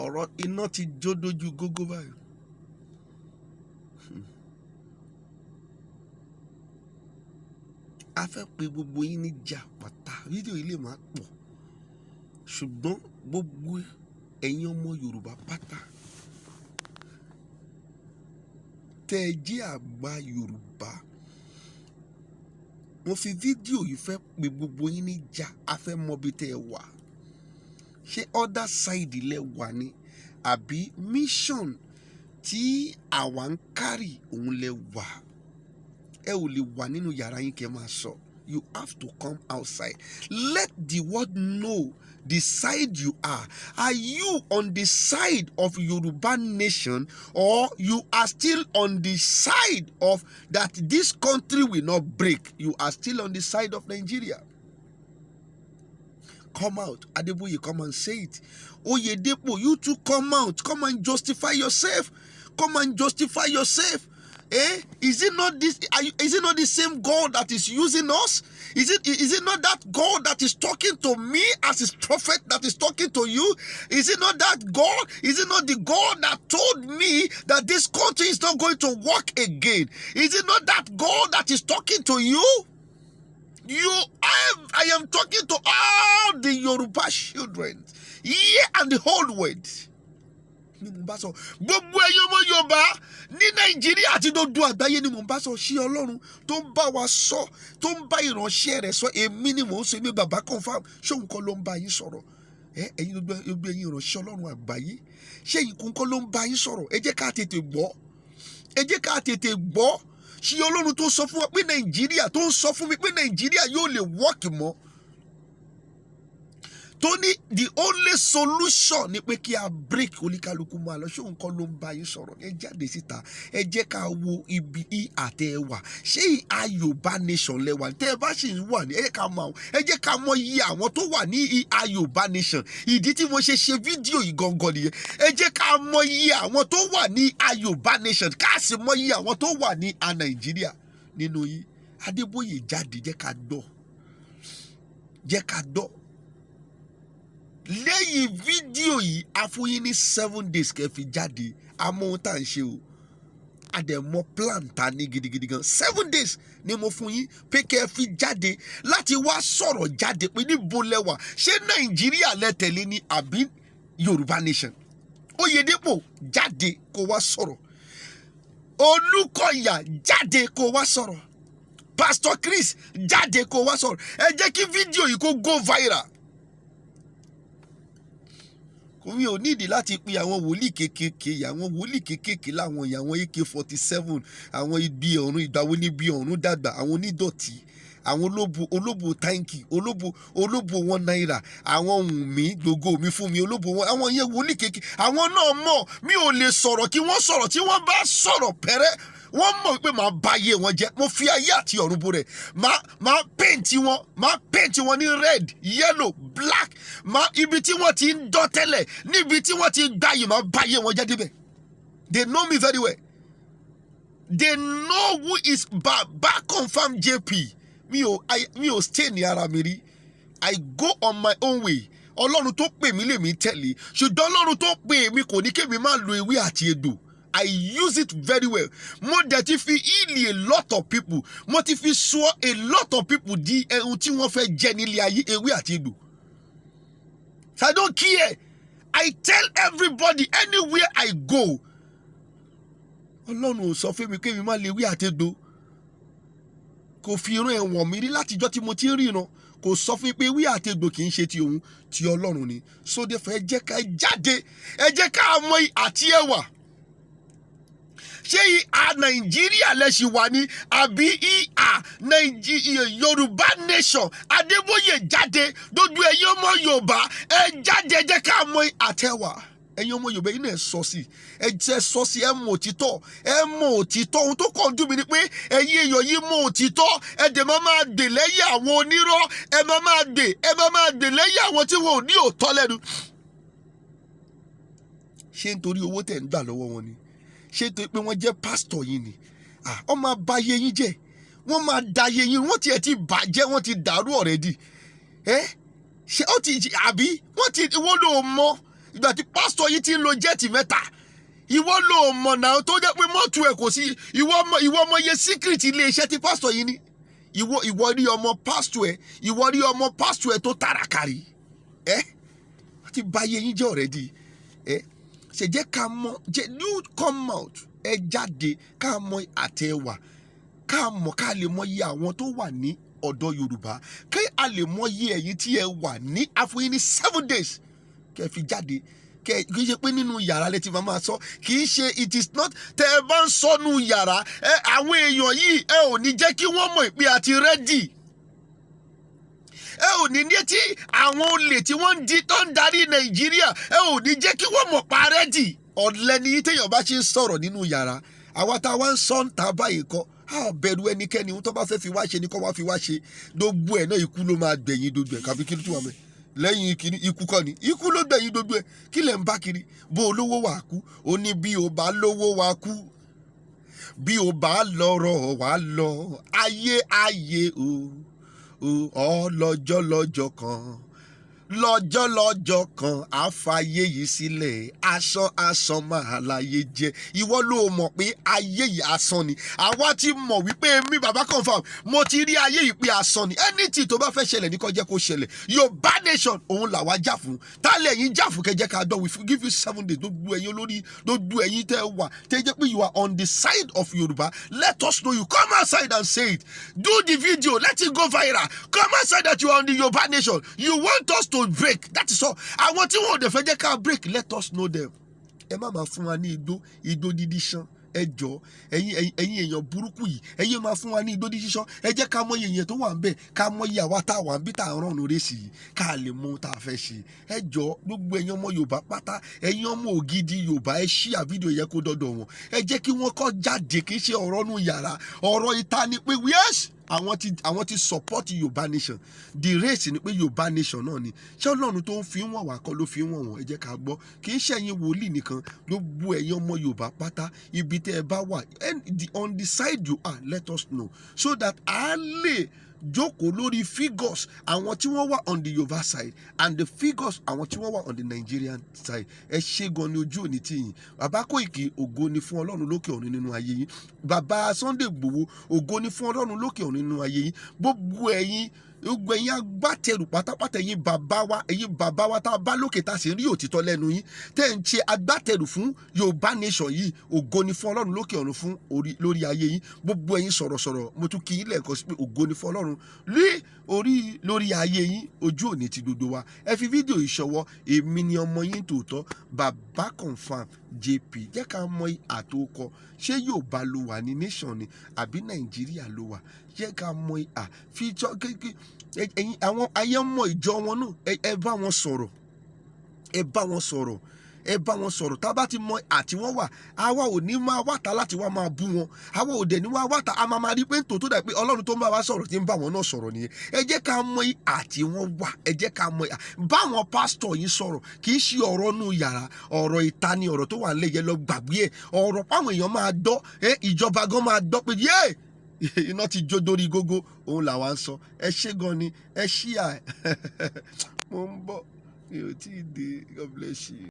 Ọ̀rọ̀ iná ti jó dójú gógó báyìí. A fẹ́ pe gbogbo yín níjà pátá. Fídíò yìí lè máa pọ̀, ṣùgbọ́n gbogbo ẹ̀yin ọmọ Yorùbá pátá tẹ́ ẹ jẹ́ àgbà Yorùbá, mo fi fídíò yìí fẹ́ pe gbogbo yín níjà. A fẹ́ mọ ibi tẹ́ ẹ wà. Ṣé other side lẹ wà ni, àbí mission tí àwa ń kárì òun lẹ wà? Ẹ ò lè wà nínú yàrá yín kẹ́ máa sọ. You have to come outside. Let the world know the side you are. Are you on the side of Yoruba nation, or you are still on the side of that this country will not break? You are still on the side of Nigeria. Come out. Adeboye, come and say it. Oyedepo, you too, come out. Come and justify yourself. Come and justify yourself. Eh? Is it not this? Is it not the same God that is using us? Is it not that God that is talking to me as his prophet that is talking to you? Is it not that God? Is it not the God that told me that this country is not going to work again? Is it not that God that is talking to you? I am talking to all the Yoruba children here and the whole world ni mò ń bá sọ. Gbogbo ẹ̀yin ọmọ Yorùbá ní Nàìjíríà àti gbogbo àgbáyé ni mò ń bá sọ. Sí Ọlọ́run tó ń bá wa sọ, tó ń bá ìránṣẹ́ rẹ̀ sọ, èmi ni mò ń sọ, èmi bàbá confam, ṣóun kọ́ ló ń bá yín sọ̀rọ̀? Ẹ ẹ̀yin, gbogbo ẹ̀yin ìránṣẹ́ Ọlọ́run àgbáyé, ṣé ẹ̀yin kọ́ ló ń bá yín sọ̀rọ̀? Ẹ jẹ́ ká tètè gbọ́, ẹ jẹ́ ká tètè gbọ́. Ṣé Ọlọ́run tó sọ fún wa pé Nàìjíríà, tó ń sọ fún mi pé Nàìjíríà yóò lè work mọ́, tó ní the only solution ni pé kí a break, oníkálukú máa lọ, ṣé òun kọ́ ló ń bá yín sọ̀rọ̀? Ẹ jáde síta, ẹ jẹ́ ká wo ibi àtẹ ẹ wà. Ṣé ìhà Yorùbá nation lẹ wà? Tẹ́ ẹ bá sì ń wà ní, ẹ jẹ́ ká mọ àwọn, ẹ jẹ́ ká mọ iye àwọn tó wà ní ìhà Yorùbá nation. Ìdí tí mo ṣe ṣe fídíò yìí gangan nìyẹn. Ẹ jẹ́ ká mọ iye àwọn tó wà ní ìhà Yorùbá nation, ká sì mọ iye àwọn tó wà ní ìhà Nàìjíríà nínú yìí. Adébóyè, jáde, jẹ́ ká gbọ́, jẹ́ ká gbọ́. Lẹ́yìn fídíò yìí, a fún yín ní 7 days kẹ́ fi jáde. Àmọ́ ohun tá à ń ṣe o, a dẹ̀ mọ plan ta ní gidigidi gan. 7 days ni mo fún yín pé kẹ́ ẹ fi jáde láti wá sọ̀rọ̀ jáde pé níbo lẹ wà. Ṣé Nàìjíríà lẹ tẹ̀lé ni àbí Yorùbá nation? Oyèdèpọ̀, jáde kó wá sọ̀rọ̀. Olùkọ̀yà, jáde kó wá sọ̀rọ̀. Pastor Chris, jáde kó wá sọ̀rọ̀. Ẹ jẹ́ kí fídíò yìí kó go viral. Mi ò nídìí láti pe àwọn wòlíì kéékèèké, àwọn wòlíì kéékèèké láwọn yìí, àwọn AK-47, àwọn ibi ọ̀run. Ìgbàwo ní ibi ọ̀run dàgbà? Àwọn onídọ̀tí, àwọn olóbo, olóbo táǹkì, olóbo, olóbo ₦1, àwọn ohun mi gbogbo mi fún mi olóbo wọn, àwọn yẹn wòlíì kéékèèké. Àwọn náà mọ̀ mi ò lè sọ̀rọ̀. Kí wọ́n sọ̀rọ̀, tí wọ́n bá sọ̀rọ̀ pẹ́rẹ́, wọ́n mọ̀ wípé màá ba ayé wọn jẹ́. Mo fi ayé àti ọ̀run bo rẹ̀. Máa paint wọn, máa paint wọn ní red, yellow, black. Máa ibi tí wọ́n ti ń dán tẹ́lẹ̀, níbi tí wọ́n ti ń gbáyé, máa ba ayé wọn jẹ́ débẹ̀. They know me very well. They know who is Baba Confirm JP. Mi ò stay ní ara mi rí. I go on my own way. Ọlọ́run tó pè mí lèmi tẹ̀lé, ṣùgbọ́n Ọlọ́run tó pè mí kò ní kémi máa lo ewé àti egbò. I use it very well. Mo dẹ̀ ti fi heal a lot of people. Mo ti fi sọ a lot of people di ẹ̀hun tí wọ́n fẹ́ jẹ nílé ayé, ewé àti egbò. So I don't care. I tell everybody anywhere I go. Ọlọ́run ò sọ fún mi pé mi máa lè ewé àti egbò. Kò fi irun ẹ̀wọ̀n mi rí látijọ́ tí mo ti ń ríran. Kò sọ fún mi pé ewé àti egbò kì í ṣe ti òun, ti Ọlọ́run ni. Sóde fẹ́ jẹ́ ká jáde, ẹ jẹ́ ká mọ àti ẹwà. Ṣé ìhà Nàìjíríà lẹ́sìn wà ní àbí ìhà Yorùbá nation? Adébóyè, jáde. Gbogbo ẹ̀yin ọmọ Yorùbá, ẹ jáde, ẹ jẹ́ ká mọ àtẹwà. Ẹ̀yin ọmọ Yorùbá yìí náà, ẹ sọ sí, ẹ jẹ́ sọ sí. Ẹ mọ òtítọ́, ẹ mọ òtítọ́. Ohun tó kàn dùn mí ni pé ẹ̀yin èèyàn yìí mọ òtítọ́, ẹ dẹ̀ máa máa dè lẹ́yìn àwọn onírọ́, ẹ máa máa dè, ẹ máa máa dè lẹ́yìn àwọn tí wọn ò ní òótọ́ lẹ́nu. Ṣé nítorí owó tẹ̀ ń gbà lọ́wọ́ wọn ni? Ṣé nítorí pé wọ́n jẹ́ pásítọ̀ yìí ni? Wọ́n máa bà ayé yín jẹ́, wọ́n máa da ayé yín. Wọ́n tiẹ̀ ti bàjẹ́, wọ́n ti dàrú already. Ẹ́ Ṣé ó ti àbí wọ́n ti? Ìwọ ló mọ̀ ìgbà tí pásítọ̀ yìí ti ń lo jet mẹ́ta. Ìwọ ló mọ̀ náà tó jẹ́ pé mọ́tò ẹ̀ kò sí. Ìwọ mọ̀ iye secret ilé iṣẹ́ tí pásítọ̀ yìí ní. Ìwọ rí ọmọ pásítọ̀ ẹ̀, ìwọ rí ọmọ pásítọ̀ ẹ̀ tó tàràkàrí ẹ. Wọ́n ti bà ayé yín jẹ́ already. Ẹ ṣe jẹ́ ká mọ̀. Jẹ́ you come out, ẹ jáde, ká mọ̀ àtẹ̀wà, ká mọ̀, ká lè mọ̀ iye àwọn tó wà ní ọ̀dọ̀ Yorùbá, kí a lè mọ̀ iye ẹ̀yin tí ẹ wà ní. Àfọyín ní 7 days kẹ́ ẹ fi jáde. Kẹ́ kì í ṣe pé nínú yàrá lẹ ti máa sọ. Kì í ṣe, it is not. Tẹ́ ẹ bá ń sọnù yàrá ẹ, àwọn èèyàn yìí, ẹ ò ní jẹ́ kí wọ́n mọ̀ pé a ti ready. Ẹ ò ní ní tí àwọn olè tí wọ́n ń di tó ń darí Nàìjíríà, ẹ ò ní jẹ́ kí wọ́n mọ̀ pa ready. Ọ̀lẹ ni téèyàn bá ṣe ń sọ̀rọ̀ nínú yàrá. Àwa tá a wá ń sọ ń ta báyìí kọ́, a bẹ̀rù ẹnikẹ́ni. Ohun tó bá fẹ́ fi wá ṣe ni kó wá fi wá ṣe. Gbogbo ẹ̀ náà, ikú ló máa gbẹ̀yìn gbogbo ẹ̀. Kàbí kí ló tún wà mẹ́ lẹ́yìn kìíní? Ikú kọ́ ni, ikú ló gbẹ̀yìn gbogbo ẹ̀. Kí lẹ̀ ń bá kiri? Bó olówó wà kú, ó ní bí o bá lówó wà kú, bí o bá lọ́rọ̀ wà lọ. Ayé ayé o, ọlọ́jọ́ lọ́jọ́ kan, lọ́jọ́ lọ́jọ́ kan, àfàyè yìí sílẹ̀. Asán asán máa láyé jẹ́. Ìwọ ló mọ̀ pé ayé yìí asán ni. Àwa ti mọ̀ wípé mi, bàbá confam, mo ti rí ayé yìí pé asán ni. Anything tó bá fẹ́ ṣẹlẹ̀ ní kó jẹ́ kó ṣẹlẹ̀. Yorùbá nation òun làwa jà fún. Tálẹ̀ yín jà fún kẹjẹ́ ká dán. We give you 7 days. Gbogbo ẹ̀yin olórí, gbogbo ẹ̀yin tẹ́ wà tẹ́ jẹ́ pé you are on the side of Yorùbá, let us know. You come outside and say it. Do the video, let it go viral. Come outside that you are on the Yorùbá nation. You want us to break, that is all. Àwọn tí wọn ò dẹ̀ fẹ́ jẹ́ ká break, let us know them. Ẹ má máa fún wa ní igbó igbó dídí ṣán. Ẹ jọ, ẹ̀yin èèyàn burúkú yìí, ẹ̀yin máa fún wa ní igbó dídí ṣán. Ẹ jẹ́ ká mọ iye èèyàn tó wà ń bẹ̀, ká mọ iye àwa tá a wà ń bí tá a rán ọ̀nà race yìí, ká lè mọ ohun tá a fẹ́ ṣe. Ẹ jọ, gbogbo ẹ̀yin ọmọ Yorùbá pátá, ẹ̀yin ọmọ ògidì Yorùbá, ẹ ṣí àfídíò yẹ kó dọ́dọ̀ wọn. Ẹ jẹ́ kí wọ́n kọ́ jáde. Kì í ṣe ọ̀rọ̀ nù yàrá, ọ̀rọ̀ ìta ni pé yes, àwọn ti support Yorùbá nation. The race ni pé Yorùbá nation náà ni. Ṣé Ọlọ́run tó ń fi wọ̀n wá kọ́ ló fi wọ̀n wọ́n? Ẹ jẹ́ ká gbọ́. Kì í ṣẹ̀yin wòlíì nìkan, gbogbo ẹ̀yin ọmọ Yorùbá pátá, ibi tẹ́ ẹ bá wà, on the side you are, let us know so that a lè jókòó lórí figures àwọn tí wọ́n wà on the Yorùbá side and the figures àwọn tí wọ́n wà on the Nigerian side. Ẹ ṣé gan ni, ojú òní tì yín. Bàbá Kóìkì, ògo ni fún Ọlọ́run lókè ọ̀run nínú ayé yín. Bàbá Sunday Igboho, ògo ni fún Ọlọ́run lókè ọ̀run nínú ayé yín. Gbogbo ẹ̀yin agbátẹrù pátápátá, ẹ̀yin bàbá wa tá a bá lókè, tá a sì rí òtítọ́ lẹ́nu yín, tẹ́ ń ṣe agbátẹrù fún Yorùbá nation yìí, ògo ni fún Ọlọ́run lókè ọ̀run fún orí lórí ayé yín. Gbogbo ẹ̀yin sọ̀rọ̀sọ̀rọ̀, mo tún kí yín lẹ́ẹ̀kan sí pé ògo ni fún Ọlọ́run lé orí lórí ayé yín. Ojú òní ti gbogbo wa. Ẹ fi fídíò yìí ṣọwọ́. Èmi ni ọmọ yín tòótọ́, Bàbá Confam JP. Jẹ́ ká mọ àtòkọ. Ṣé Yorùbá ló wà ní nation ni àbí Nàìjíríà ló wà? Jẹ́ ká mọ à fi jọ kékeré. Ẹ̀yin àwọn ayé mọ ìjọ wọn náà, ẹ bá wọn sọ̀rọ̀, ẹ bá wọn sọ̀rọ̀, ẹ bá wọn sọ̀rọ̀. Tá a bá ti mọ àti wọ́n wà, àwa ò ní máa wáta láti wá máa bú wọn. Àwa ò dẹ̀ ní wá wáta. A máa rí pé tòótọ́ dà pé Ọlọ́run tó ń bá wa sọ̀rọ̀ tí ń bá wọn náà sọ̀rọ̀ nìyẹn. Ẹ jẹ́ ká mọ àti wọ́n wà. Ẹ jẹ́ ká mọ báwọn pásítọ̀ yìí sọ̀rọ̀. Kì í ṣe ọ̀rọ̀ nù yàrá, ọ̀rọ̀ ìta ni. Ọ̀rọ̀ tó wà nílẹ̀ yẹn, lọ gbàgbé ẹ̀. Ọ̀rọ̀ páwọn èèyàn máa dọ́ ẹ, ìjọba gan máa dọ́ pé yé iná ti jó dórí gógó, òun làwa ń sọ. Ẹ ṣé gan ni. Ẹ ṣíà. Mo ń bọ̀, mi ò tí ì dé. God bless you.